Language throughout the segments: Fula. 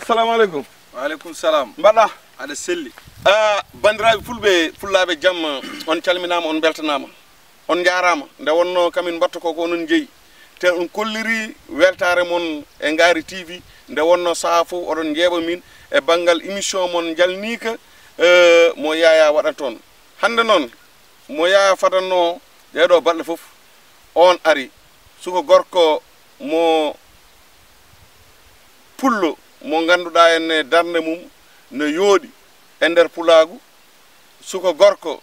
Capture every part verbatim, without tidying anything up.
Salamu aleykum. Wa aleykum salam. Mbaɗɗa? Aɗa selli. Ah, banndiraaɓe fulɓe, fullaaɓe jam, on calminaama, on mbeltanaama. On njaaraama. Nde wonnoo kamin mbaɗta ko, ko onon njeyi. Te on kolliri weltaare mon e Ngaari T V. Nde wonnoo sahaa fof oɗon njeeɓa min e banngal émission mon njalniika, eh, mo Yaya waɗata toon. Hannde noon, mo Yaya fadannoo ɗee ɗoo balɗe fof, oon ari. Suka gorko mo pullo, mo ngannduɗaa en e darnde mum no yooɗi e nder pulaagu. Suka gorko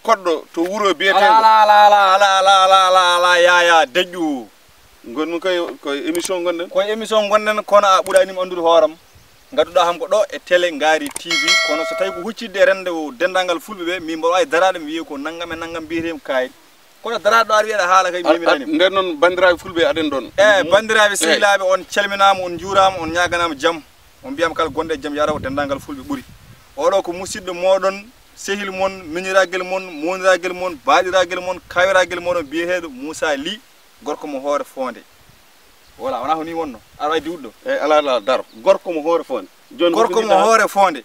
koɗɗo to wuro biyetee. Ala, ala, ala, ala, ala, ala, ala, ala, ala, Yaya, deƴƴu. Ngonmi koye, koye émission ngonɗen. Koye émission ngonɗen, kono a ɓuraani mi anndude hooram. Ngadduɗaa ham ko ɗo e télé Ngaari T V, kono so tawi ko huccitde e rende o denndaangal fulɓe ɓe, min mboɗo waawi daraade mi wiye ko nanngam e nanngam mbiyetee mi kaari. Kono daraaɗo aɗa wiya aɗa haala kay, mi memiraani. Nden noon, banndiraaɓe fulɓe, aɗen ɗoon. Eey, banndiraaɓe sehilaaɓe, on calminaama, on njuuraama, on ñaaganaama jam. On mbiyaama kala gonɗo e jam, yaara ko denndaangal fulɓe ɓuri. Oɗo ko musidɗo mooɗon, sehil mon, miñiraagel mon, mooniraagel mon, baaɗiraagel mon, kawiraagel mooɗon biyeteeɗo Moussa Ly, gorko mo Hoore Foonde. Voilà, wonaa ko nii wonnoo. Aɗa waawi diwde ɗo. Eey, alaa, alaa, daro. Gorko mo Hoore Foonde. Jooni ko gorko mo Hoore Foonde.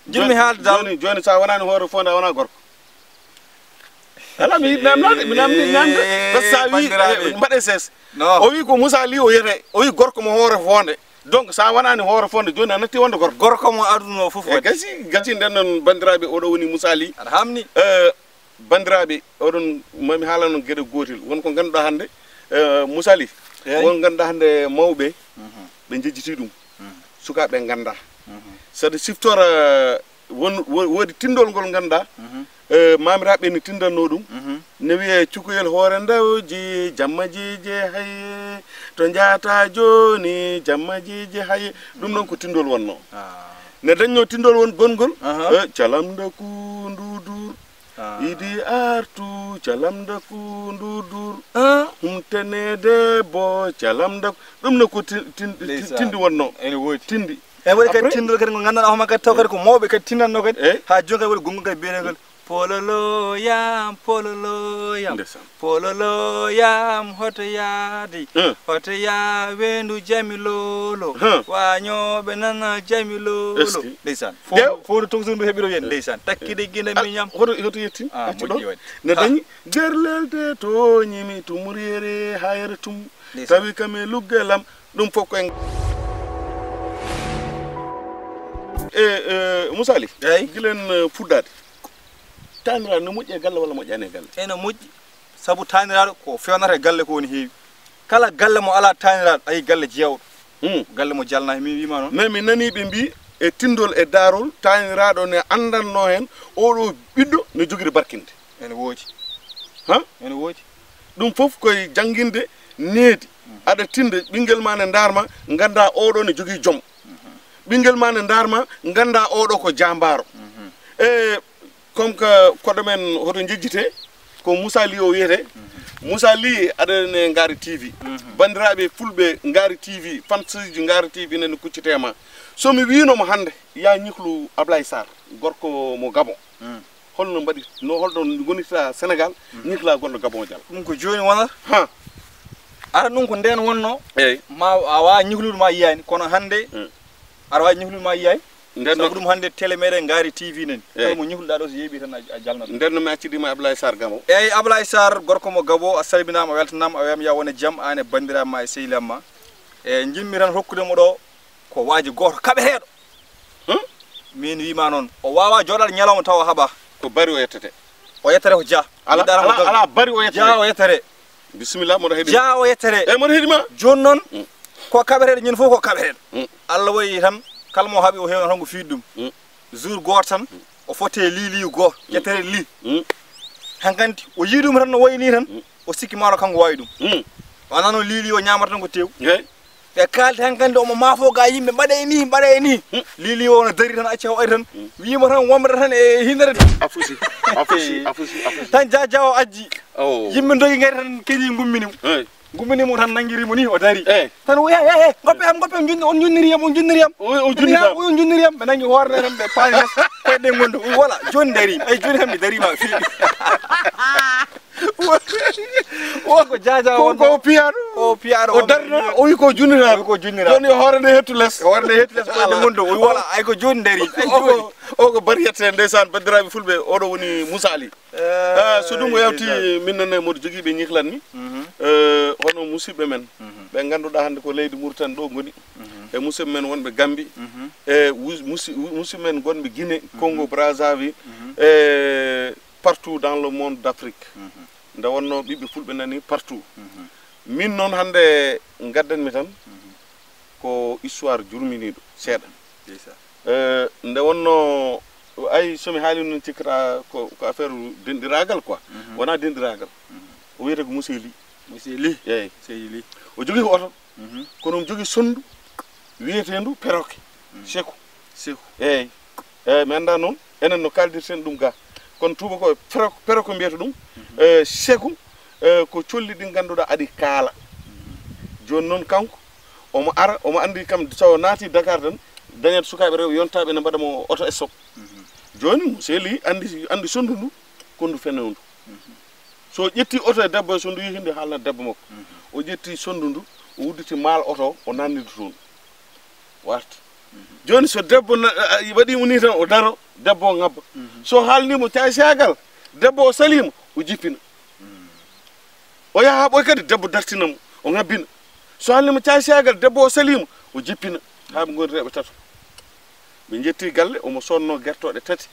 Njiɗmi haalde dal. Jooni, jooni, so a wonaani Hoore Foonde, a wonaa gorko. Alaa, mi yiɗi naamnaade, mi naamni, naamde. Parce que so a wii, banndiraaɓe, eh, mbaɗee sees. Non. O wii ko Moussa Ly o wiyetee, o wii gorko mo Hoore Foonde. Donc, so a wonaani Hoore Foonde, jooni a natti wonde gorko. Gorko mo aduna o fof. E waɗi. Gasi, gasi, nden noon, banndiraaɓe, oɗo woni Moussa Ly. Aɗa haamni. Eh, banndiraaɓe, oɗon, mami haalano geɗe gootel. Won ko ngannduɗaa hannde, eh, Moussa Ly. Eey. Won ngannduɗaa hannde mawɓe, mhm, ɓe njejjiti ɗum. Mhm. Sukaaɓe nganndaa. Mhm. Saɗa siftora, won, wo-, woodi tinndol ngol ngannduɗaa, mhm, eh, maamiraaɓe ne tinndannoo ɗum. Mhm. Ne wiyee cukoyel hoore ndawji, jamma jiije haye, to njaata jooni, jamma jiije haye. Ɗum noon ko tinndol wonnoo. Ah. Ne dañnoo tinndol won gonngol, aha, eh, calam ndaku ndudur. Ah. Idi artu, calam ndaku ndudur. Ah. Humtene debbo, calam ndaku. Ɗum noon ko tin-, tin-, tin-, ndeysaan, tinndi wonnoo. Ene woodi. Tinndi. E waɗi kadi, après, tinndol kadi ngo nganndanɗaa hooma kadi, taw kadi ko mawɓe kadi tinndannoo kadi. Eh? Haa jooni kadi waɗi gonngol kadi biyeteengol. Pololo yam, pololo yam. Ndeysaan. Pololo yam, hoto yaadi. Eh. Hoto yaa weendu Jamilolo. Eh. Waañooɓe nana Jamilolo. Est-ce que? Ndeysaan. Fof, fof no tokosuru ndu heɓiro yen, ndeysaan. Takkide gine miñam. Hoto, hoto yetti? Ah, accu moƴƴi ɗon. Waɗi. Ne dañi. Gerlelde tooñimi tumurere hayre tum. Ndeysaan. Tawi kam e luggelam. Ɗum fof ko en. E, e, Moussa Ly, eey, gila en, eh, fuɗɗaade. Taaniraaɗo no moƴƴi e galle walla moƴƴaani e galle? Ene moƴƴi, sabu taaniraaɗo ko feewnata e galle ko woni heewi. Kala galle mo alaa taaniraaɗo, a yii galle jeewɗo. Hmm. Galle mo jalnaaki, mi wiima noon. Mais mi nanii ɓe mbii e tinndol e daarol, taaniraaɗo ne anndannoo heen, oɗo ɓiɗɗo ne jogiri barkinde. Ene woodi. Ha? Ene woodi. Ɗum fof koye jannginde needi. Mhm. Aɗa tinnda ɓinngel ma ne ndaarma, nganndaa oɗo ne jogii jom. Mhm. Ɓinngel ma ne ndaarma, nganndaa oɗo ko jaambaaro. Mhm. E comme que koɗo men hoto njejjitee, ko Moussa Ly o wiyetee. Mhm. Moussa Ly, aɗa e Ngaari T V. Mhm. Banndiraaɓe fulɓe Ngaari T V, fansuuji Ngaari T V nene kuccitee ma. So mi wiino mo hannde, yaa ñiklu Ablaye Sarr, gorko mo Gabon. Mm. Holno mbaɗi, no holɗo ngonirta Sénégal, mm, ñikla goɗɗo Gabon Dial? Ɗum ko jooni wonata? Ha. Ara ɗum ko ndeen wonnoo. Eey. Ma a waawa ñiklude ma yiyaani, kono hannde, mm, aɗa waawi ñiklude ma yiyaani. Ndeen sabu noon ɗum hannde télé meɗen Ngaari T V nani. Eey. Kala mo ñikluɗaa ɗo so yeeɓi tan a, a jalnat. Ndeen noon mi accidi ma Ablaye Sarr Gabon. Eey, Ablaye Sarr, gorko mo Gabon, a salminaama, a weltanaama, a wiyaama yaa won e jam, aan e banndiraaɓe ma e sehilaaɓe ma. E njiɗmi tan hokkude mo ɗo ko waaji gooto kaɓeteeɗo. Hmm? Min wiima noon, o waawaa jooɗaade ñalawma tawa o haɓaa. Ko bari o yettete. O yettete ko Jah. Ala, ala, ala bari o yettete. Jah o yettete. Bisimilla, mboɗo heɗi. Jah o yettete. Eey, mboɗo heɗi ma. Jooni noon, hmm, ko kaɓeteeɗo, ñande fof ko kaɓeteeɗo. Hmm. Allah waɗi tan, kala mo haɓi o heewna tan ko fiiɗi ɗum. Hmm. Jour gooto tan, hmm, o fotte liiliigu gooto, hmm, ƴettere li. Hmm. Hankadi, o yii ɗum tan no wayi nii tan, hmm, o sikki maaro kanko waawi ɗum. Hmm. Wonaa noon liiliigu o ñaamata tan ko tew. Eey. Ɓe kaaldi hankadi omo maafoo gaa yimɓe, "Mbaɗee nii, mbaɗee nii." Hmm. Liiliigu o no darii tan, acci o ari tan. Hmm. Wiima tan wonɓe tan e hindere. A fusi, a fusi, a fusi, a fusi. Tan Jah Jah o ajji. Oh. Yimɓe ndogi ngari tan keñi ngummini mo. Eey. Ngummini mo tan nanngiri mo nii o darii. Eey. Tan o wiya, "He, he, ngoppe am, ngoppe am, njunni-, on njunniri yam, on njunniri yam." O, o junniri ma. On njunniri yam, ɓe nanngi hoore nde tan ɓe paani tan. Koyɗe ngondu. Voilà, jooni darii. Eey, jooni kam mi darii ma feewi. Ko Jaaja ko wonno. Ko piyaɗo. Ko piyaɗo o wonno. Darno, o wi ko junniraaɗo. O wi ko junniraaɗo. Jooni hoore nde hettu les. Hoore nde hettu les, ko inde mum ɗo. O wi wala, ay ko jooni ndari. Ay o jooni. Ko, o ko bariyete ndeysaan, banndiraaɓe fulɓe, oɗo woni Moussa Ali. Eh, ah, so ɗum o yawti, ndeysaan. Min nane mboɗo jogii ɓe ñihlannoo mi. Mhm. Eh, hono musidɓe men. Mhm. Ɓe ngannduɗaa hannde ko leydi Mauritanie ɗo ngoni. Mhm. E musidɓe men wonɓe Gambie. Mhm. E wus-, musi-, musidɓe men gonɓe Guinée, mhm. Congo, Brazzaville. Mhm. E partout dans le monde d'Afrique. Mhm. Nde wonno ɓiɓɓe fulɓe nani partout. Mhm. Min noon hannde ngaddanmi tan, mhm, ko histoire jurminiiɗo seeɗa. Ndeysaan. Eh, nde wonno, ay, so mi haali noon cikkata ko, ko affaire denɗiraagal quoi. Mhm. Wonaa denɗiraagal. Mhm. O wiyetee ko Monsieur Ly. Monsieur Ly. Eeyi. Seydi Ly. O jogii ko oto. Mhm. Kono omo jogii sonndu wiyeteendu perroquet. Mhm. Seku. Seku. Eeyi. Eeyi, mi anndaa noon, enen no kaaldirten ɗum ga. Kono tuuba ko perroquet, perroquet mbiyata ɗum. Mhm. Eh, seku, eh, ko colli ɗi ngannduɗaa aɗi kaala. Mhm. Jooni noon kanko, omo ara, omo anndi kam so o naati Dakar tan, dañat sukaaɓe rewɓe yontaaɓe ne mbaɗa mo auto stop. Mhm. Jooni, Monsieur Ly anndi, anndi sonndu ndu, ko ndu fenewndu. Mhm. So o ƴetti oto e debbo, so ndu yehi ndu haalna debbo makko. Mhm. O ƴetti sonndu ndu, o udditi maal oto o, o nanni ndu toon. Warti. Mhm. Jooni so debbo na-, a, a, waɗi mo ni tan, o daro, debbo o ngabba. Mhm. So haalni mo caay-caagal, debbo o salii mo, o jippina. Mhm. O yaha haa ɓooy kadi, debbo dartina mo, o ngabbina. So haalni mo caay-caagal, debbo o salii mo, o jippina. Haa ɓe ngoni rewɓe tato. Ɓe njetti galle, omo sodno gertooɗe tati,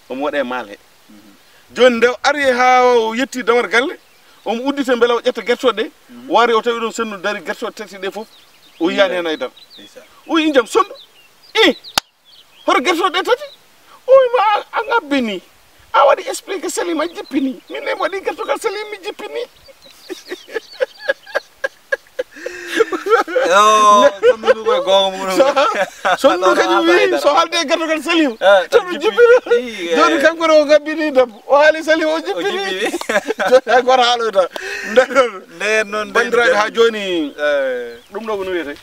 omo waɗa e maal he. Mhm. Jooni nde o ari haa o yetti damar galle, omo uddita mbela o ƴetta gertooɗe ɗe, mhm, o ari o tawi ɗon senndu dari gertooɗe tati ɗe fof, o yiyaani heen hay dara. Ndeysaan. O wi, "Injam sonndu, i, hoto gertooɗe ɗe tati?" O wi, "Ma a, a ngabbini, a waɗi expliqué Salim, a jippini, min ne mi waɗi gertogal Salim, mi jippini." Yo, sonndu ndu koye goonga mum. So, sonndu ndu kañum wi, so haalde e gertogal Salim, eh, tan o jippini. Jippini. Jooni, eh, kanko ne o ngabbini debbo. O haali Salim, o jippini. O jippini. Jooni hay gooto haaloyta. Nden noon. Nden noon, nden, banndiraaɓe, nden, haa jooni, eh, ɗum ɗo ko no wiyetee?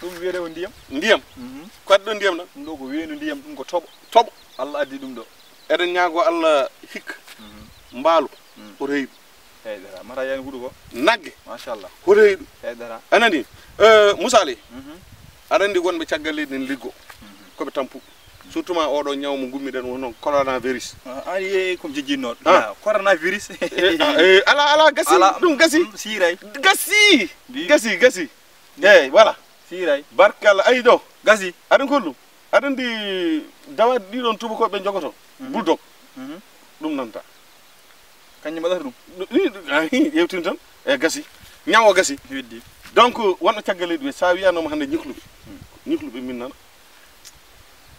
Ɗum wiyetee ko ndiyam. Ndiyam? Mhm. Ko addi ɗo ndiyam ɗo? Ɗum ɗo ko weendu ndiyam, ɗum ko toɓo. Toɓo. Allah addi ɗum ɗo. Eɗen ñaagoo Allah hikka. Mhm. Mbaalu. Mhm. O rewi ɗum. Eeyi, dara. Mata yani huɗo ko? Nagge. Machallah. Hoto heɗu. Eeyi, dara. A nani? Eh, Moussa Ly, mhm, aɗa anndi wonɓe caggal leydi ne liggo. Mhm. Ko ɓe tampu. Surtout ma oɗo ñaw mo ngummiɗen wonno coronavirus. Ah, an yeeyi ko mi jejjinnoɗo. Ah. Ya, coronavirus. Eh, ah, eh, ala, ala, gasi. Ala. Ɗum gasi. Mm, siiray. Gasi. Mbi- Gasi, gasi. Eeyi, voilà. Siiray. Barkalla, ayi ɗo. Gasi. Aɗa anndi ko ɗum? Aɗa anndi dawaɗi ɗiɗon tuubakooɓe njogoto? Mhm. Bulldog. Mhm. Ɗum nanta. Kanjum mbaɗata ɗum? Ɗi-, ɗi-, ayi, ƴeewtin tan. E gasi. Ñaw o gasi. Heddi. Donc, wonɓe caggal leydi ɓe, so a wiyanoo mo hannde ñikluɓe. Hmm. Ñikluɓe min nana.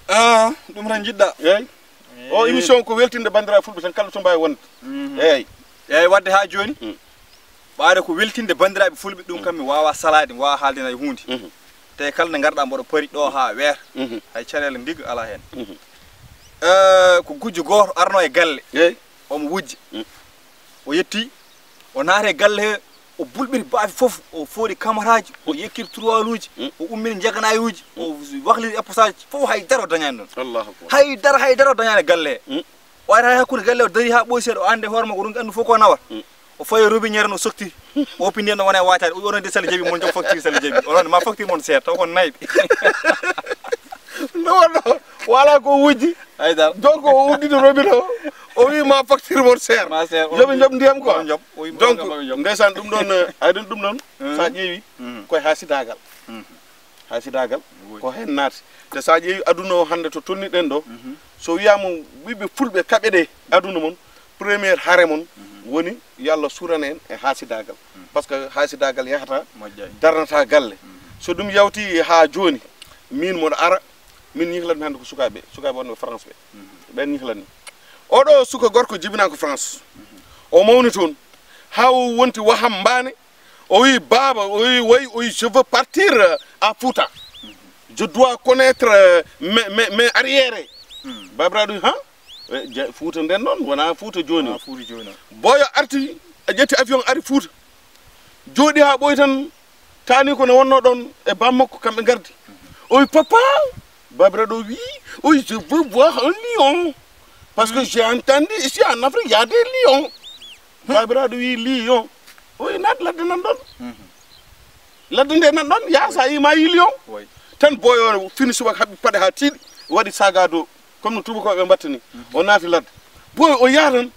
Ah, ɗum tan njiɗɗaa? Eeyi. Eh. O émission ko weltinde banndiraaɓe fulɓe tan, kala to mbaawi wonde. Mhm. Eeyi. Eeyi, wadde haa jooni, hmm, ɓaade ko weltinde banndiraaɓe fulɓe, ɗum, hmm, kam mi waawaa salaade, mi waawaa haalde hay huunde. Mhm. Te kala nde ngarɗaa mboɗo pari ɗo haa weer, mhm, hay caɗeele ndigga alaa heen. Mhm. Eh, ko gujjo gooto arno e galle, eeyi, omo wujja. Mm. O yetti, o naati e galle he, o bulɓiri baafe fof, o fooɗi kamaraaji, o yekkiri turwaaluuji, mm, o ummini njaganayuuji, mm, o wakliri e posaaji fof, hay dara o dañaani ɗoon. Allahu akbar. Hay dara, hay dara o dañaani e galle he. Mm. O ari haa hakkunde galle, o darii haa ɓooyi seeɗa, o anndi hoore makko, o ronki anndu fof ko nawata. Mm. O fayi robinet, o sokti. O hoppi ndiyam, o wona e waataade. O wi, "Onon de, Sali Jabi, mon joom facture, Sali Jabi. Onon ma facture mon seer, taw kon nayɓe." Nde wonno, wala ko wujji. Hay dara. Donc, o udditi robinet o. O wi, "Ma facture mon seer." Ma seer, onon joom, joom ndiyam quoi. Onon joom. O wi, donc, onon joom. Ndeysaan, ɗum ɗoon, eh, aɗa anndi ɗum ɗoon, mhm, so a ƴeewi, mhm, ko e haasidaagal. Mhm. Haasidaagal, oui, ko heen naati. Te so a ƴeewi aduna o hannde to tolniɗen ɗo, mhm, so wiyaama ɓiɓɓe fulɓe kaɓe ɗe aduna mon, première hare mon, mhm, woni yo Allah suuran en e haasidaagal. Mhm. Parce que haasidaagal yahata, moƴƴaani, darnata galle. Mhm. So ɗum yawti haa jooni, min mboɗo ara, min ñihlatmi hannde ko sukaaɓe, sukaaɓe wonɓe France ɓe. Mhm. Ɓeen ñihlatmi. Oɗo suka gorko jibinaa ko France. Mhm. O mawni toon. Haa o wonti wahambaane, o wi, "Baaba," o wi, "Way," o wi, "Je veux partir, euh, à Fouta. Je dois connaître, euh, mes, mes, mes arriérés." Hmm. Baabiraaɗo wi, "Han?" Eh, ja-, Fouta nden noon, wonaa Fouta jooni o. Wonaa Fouta jooni o. Boyo arti, a ƴetti avion, ari Fouta. Jooɗi haa ɓooyi tan, taani ko no wonnoo ɗoon e bammakko, kamɓe ngardi. Hmm. O wi, "Papa," baabiraaɗo o wi, o wi, "Je veux voir un lion. Parce que, hmm, j'ai entendu ici en Afrique, il y a des lions." Baabiraaɗo wii lion. O wi naat ladde nan ɗon. Ladde nde nan ɗon, yaa sa yii ma yii lion. Tan boy o fini subaka haɓɓi paɗe haa tiiɗi, waɗi saga dow, comme no tuubakooɓe mbatta ni. O naati ladde. Boy o yaha tan,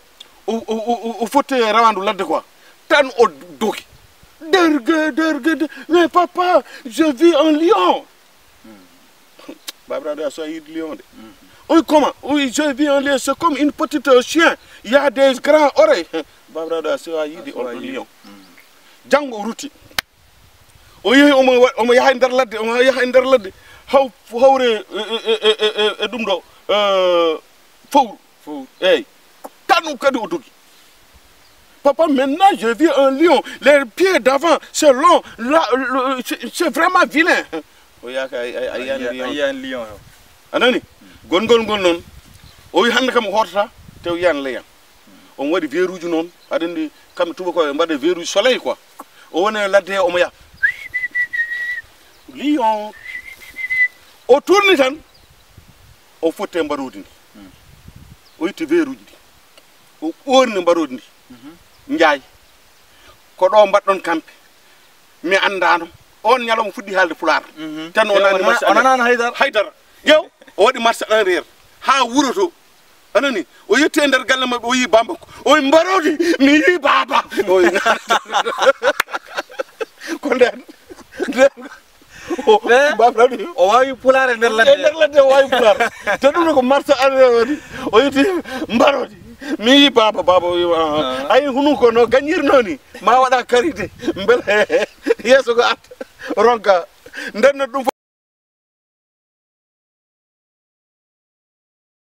o, o, o, o, o fotti e rawaandu ladde quoi. Tan o dogi. Derge, derge, de, mais papa, je vis un lion. Baabiraaɗo a so a yiɗi lion de. O wi comment? O wi je vis un lion, c'est comme une petite, euh, chien. Il y a des grands oreilles. Baabiraaɗo a so a yiɗi on ɗon lion. Janngo o rutti. O yehi omo wa-, omo yaha e nder ladde, omo yaha e nder ladde. Haw-, hawre e, e, e, e, e, e ɗum ɗo, euh, fowru. Fowru. Eyi. Tan kadi o dogi. Papa, maintenant, je vis un lion. Les pieds d'avant, c'est long. Là, le, c'est, c'est vraiment vilain. O yaaka ay, ay, ay, ay, ay, lion. Ay, ay, lion. A nani? Gongol ngol noon. O wi hannde kam o hootata, te o yiyan leyan. On waɗi veeruuji noon. Aɗa anndi kamɓe tuubakooɓe mbaɗa veeruuji soleil quoi. O woni e ladde he omo yaha. Lion. O tourni tan. O fotti e mbaroodi ndi. O itti veeruuji ɗi. O ɓoorni mbaroodi ndi. Njaay. Ko ɗo mbaɗɗon kampe. Mi anndaano. On ñalawma fuɗɗi haalde pulaar. Tan o nani marché arrière. Haydara. Haydara. Yew, o waɗi marché arrière. Haa wuro to. A nani? O yetti e nder galle maɓɓe, o yii bammakko. O wi mbaroodi, mi yii baaba. O wi naata. Ko nden. Nden. O, eh? Baabiraaɗo. O waawi pulaar e nder ladde. E nder ladde o waawi pulaar. Te ɗum ɗo ko marché arrière waɗi. O yetti mbaroodi. Mi yii baaba, baaba o wi, ah. Ah. Ayi, hunu ko no gañirno ni. Ma waɗa karide. Mbele yeeso ko arta. Ronka. Nden no ɗum